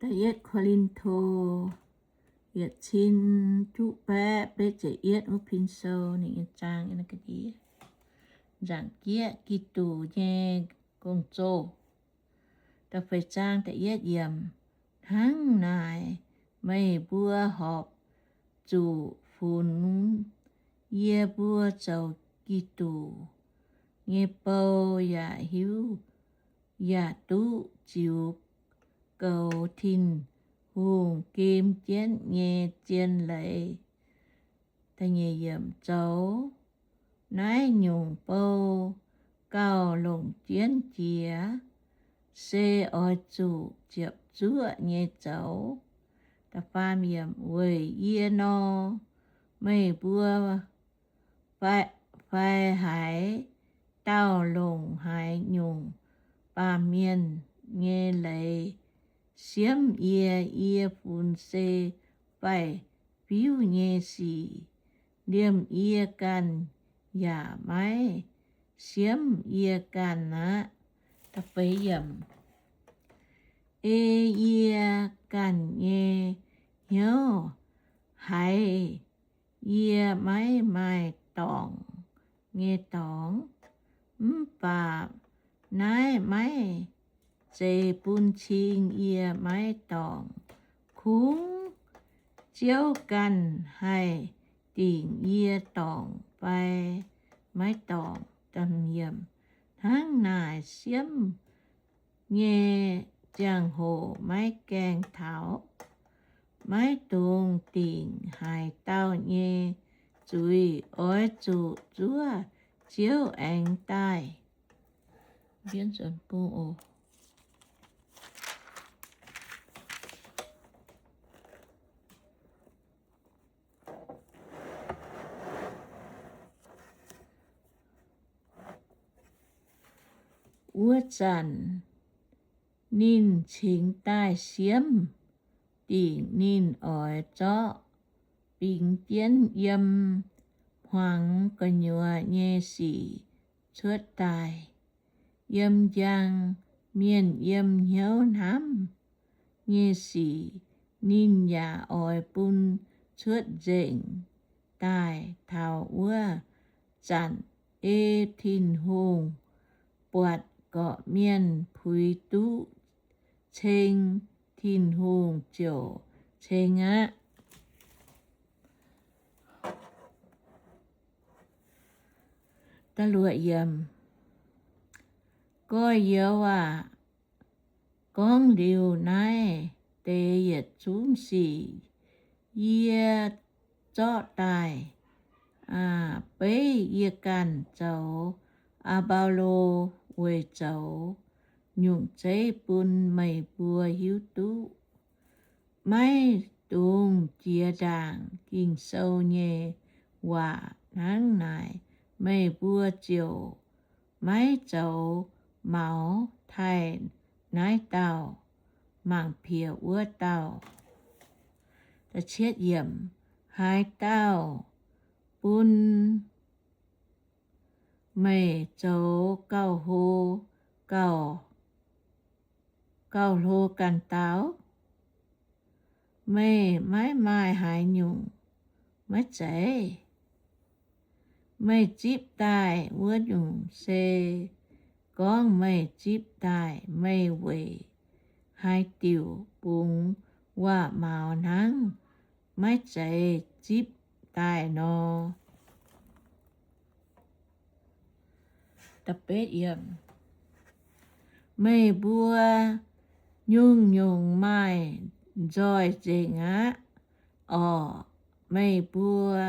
Yietv Ko^lin^to yietc cin juqv baeqv betv ziepc yietv wuov pin sou ninh nyei zaang yiem naaiv ga'ndiev. Nzaangc jieqv Giduc nyei gong-zoh. Da'feix zaang da'yietv yiemc. Hnangv naaic, meih mbuo horpc zuqc funx yie mbuo zoux Giduc nyei bou yaac hiuv, yaac duqv ziux goux Tin-Hungh gem jienv nyei zien leiz. Zoux naaiv nyungc bou gauh longc jienv jiex, se oix zuqc ziepc zuoqv nyei zoux. Weic yie nor, meih mbuo fai haaix dauh longc haaix nyungc baamh mienh nyei leiz siemv yie, yie funx se faix-fiuv nyei sic, liemh yie ganh yaac maiv siemv yie ganh aqv. Ei yie ganh nyei hnyouv haiz yie maiv maaih dorngc nyei dorngx, mv baac naaiv maiv zeiz bun cing yie maiv dorngc. Kungx Ziouv ganh haih dingc yie dorngc fai maiv dorngc. Hnangv naaic, siemv nyei ziangh hoc maiv gaengh taux. Maiv dungx dingc haaix dauh nyei zuiz, oix zuqc zuov Ziouv aengx daaih. Wuov zanc ninh cingx daaih siemv, dingc ninh oix zorqv bingx jienv yiem hmuangx gu'nyuoz nyei sic cuotv daaih. Yiem njang mienh yiem hnyouv hnamv nyei sic ninh yaac oix bun cuotv nzengc daaih. Taux wuov zanc ei Tin-Hungh buatc gorqv-mienh puix duqv ceng, Tin-Hungh ziouc ceng aqv. Gorx-youz aac, gorngv liuz naaiv deix yietc zungv sic yie zorqv daaih beiv yie ganh zoux Aa^mbaa^lo weic zoux nyungc zeiv bun meih mbuo hiuv duqv. Maiv dungx jiex ndaangc Ging-Sou nyei waac. Hnangv naaic meih mbuo ziouc maiv zoux maux taaih naaiv dauh mangc piex wuov dauh. Haaix dauh bun meih zoux gauh hlo, gauh, gauh hlo ganh dauh? Meih maiv maaih haaix nyungc maiv zeiz? Meih zipv daaih wuov nyungc se gorngv meih zipv daaih. Meih weic haaix diuc bungx waac-maux hnangv maiv zeiz zipv daaih nor? Meih mbuo nyungc-nyungc maaih nzoih nzengc aqv orqc? Meih mbuo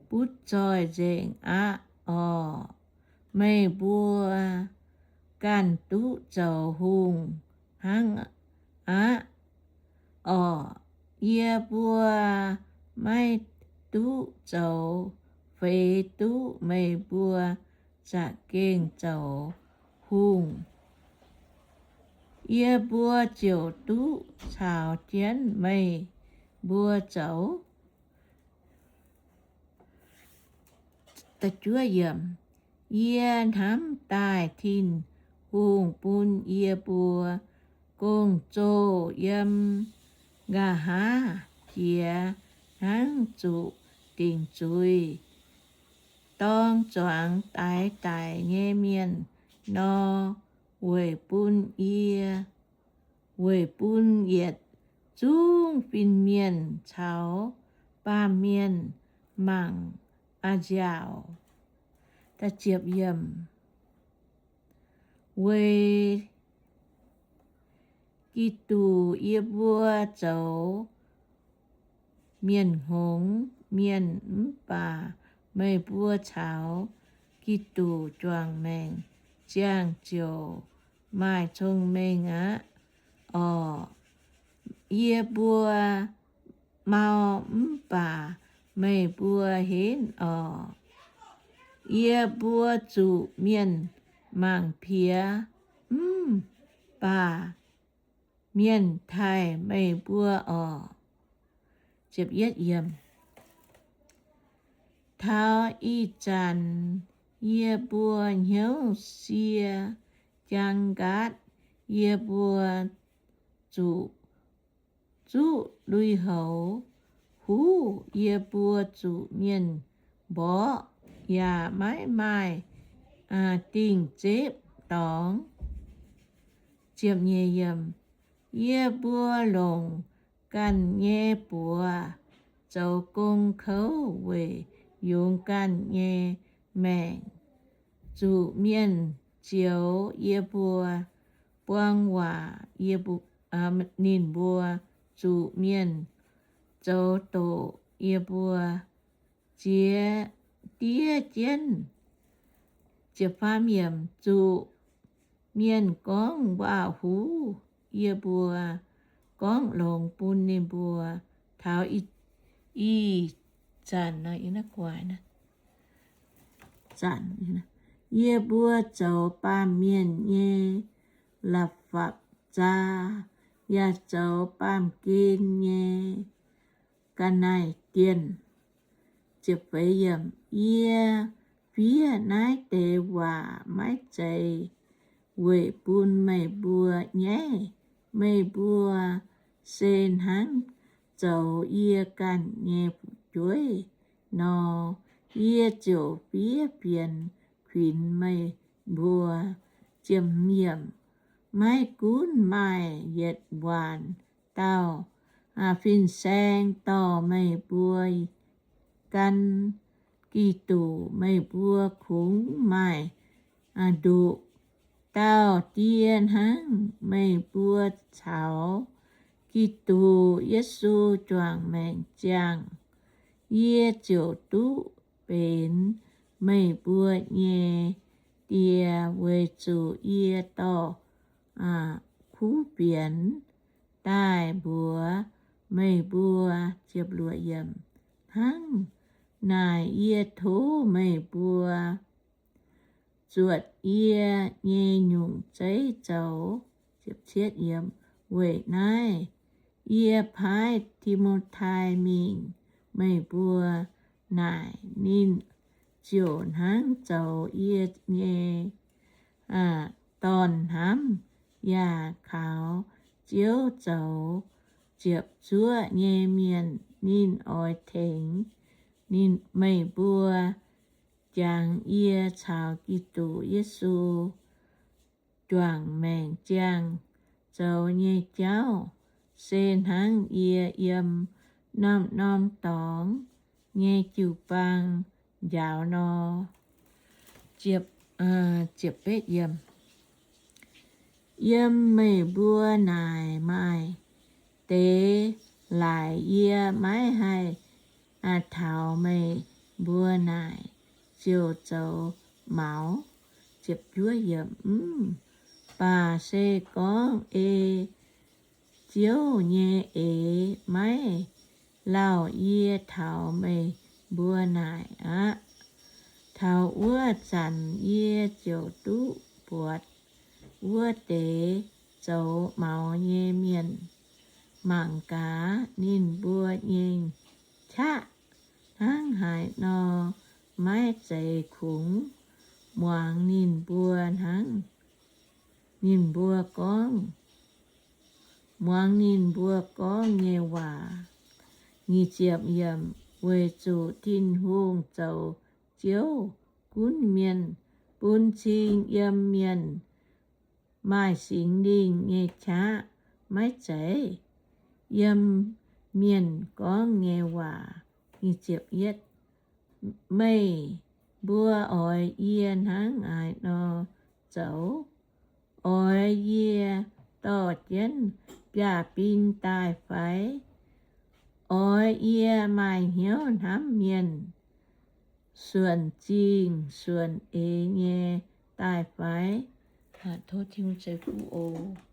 butv zoih nzengc aqv orqc? Meih mbuo ganh duqv zoux hungh hnangv aqv orqc? Yie mbuo maiv duqv zoux feix duqv meih mbuo za'gengh zoux hungh. Yie mbuo ziouc duqv caux jienv meih mbuo zoux. Yie hnamv daaih Tin-Hungh bun yie mbuo gong-zoh yiem nqa'haav jiex hnangv zuqc dingc zuiz, dorng zuangx daix daic nyei mienh nor, weic bun yie, weic bun yietc zungv fin-mienh caux baamh mienh mangc a'nziaauc. Weic Giduc yie mbuo zoux mienh hngongx mienh, mv baac meih mbuo caux Giduc juangc maengc ziangh ziouc maaih cong-mengh aqv. Orqc, yie mbuo mau, mv baac meih mbuo henv orqc. Yie mbuo zuqc mienh mangc piex, mv baac mienh taaih meih mbuo orqc. Taux ih zanc yie mbuo hnyouv sie jang nqaatv, yie mbuo zuqc zuqv lui-houx huv, yie mbuo zuqc mienh mborqv yaac maiv maaih dingh zepv dorngx. Yie mbuo longc ganh nyei buoz zoux gong kouv weic yungz ganh nyei maengc. Zuqc mienh zioux yie mbuo, buang waac ninh mbuo, zuqc mienh zoux doqc yie mbuo, ziex diev jienv. Zuqc mienh gorngv waac-huv yie mbuo, gorngv longx bun ninh mbuo. Taux ih zanc, yie mbuo zoux baamh mienh nyei la'fapc-zaa, yaac zoux baamh gen nyei ga'naaiv-dienh. Yie fiev naaiv deix waac maiv zeiz weic bun meih mbuo nyaiv. Meih mbuo se hnangv zoux yie ganh nyei fu'jueiv nor, yie ziouc fiev fienx kuinx meih mbuo. Maiv gunv maaih yietc waanc dauh fin-saeng dorh meih mbuo gan Giduc, meih mbuo kungx maaih nduqc dauh die hnangv. Meih mbuo caux Giduc Yesu juangc maengc ziangh, yie ziouc duqv benx meih mbuo nyei die, weic zuqc yie dorh kuv fienx daaih mbuox meih mbuo. Hnangv naaic yie tov meih mbuo zuotc yie nyei nyungc zeiv zoux. Weic naaiv yie paaiv Ti^mo^tai mingh meih mbuo naaic, ninh ziouc hnangv zoux yie nyei dorn-hnamv, yaac kaux Ziouv zoux ziepc zuoqv nyei mienh. Ninh oix tengx meih mbuo jangx yie caux Giduc Yesu juangc maengc ziangh zoux nyei jauv, se hnangv yie yiem norm-norm dorngx nyei jiu-baang njaaux nor. Yiem meih mbuo naaic maaih deix laaic yie maiv haih taux meih mbuo naaic ziouc zoux maux. Mv baac se gorngv ei Ziouv nyei eix maiv lauh yie taux meih mbuo naaic aqv. Taux wuov zanc yie ziouc duqv buatc wuov deix zoux maux nyei mienh mangc gaax ninh mbuo nyei qaqv hnangv haaix nor maiv zeiz kungx muangx ninh mbuo hnangv. Ninh mbuo gorngv, muangx ninh mbuo gorngv nyei waac. Nyic ziepc yiemc, weic zuqc Tin-Hungh zoux Ziouv gunv mienh, bun cing yiem mienh maaih Singx Lingh nyei qaqv maiv zeiz yiem mienh gorngv nyei waac. Meih mbuo oix yie hnangv haaix nor zoux? Oix yie dorh jienv biaav-bin daaih fai? Oix yie maaih hnyouv hnamv mienh, suonc zingh suonc eix nyei daaih fai? Tov Tin-Hungh ceix fuqv oc.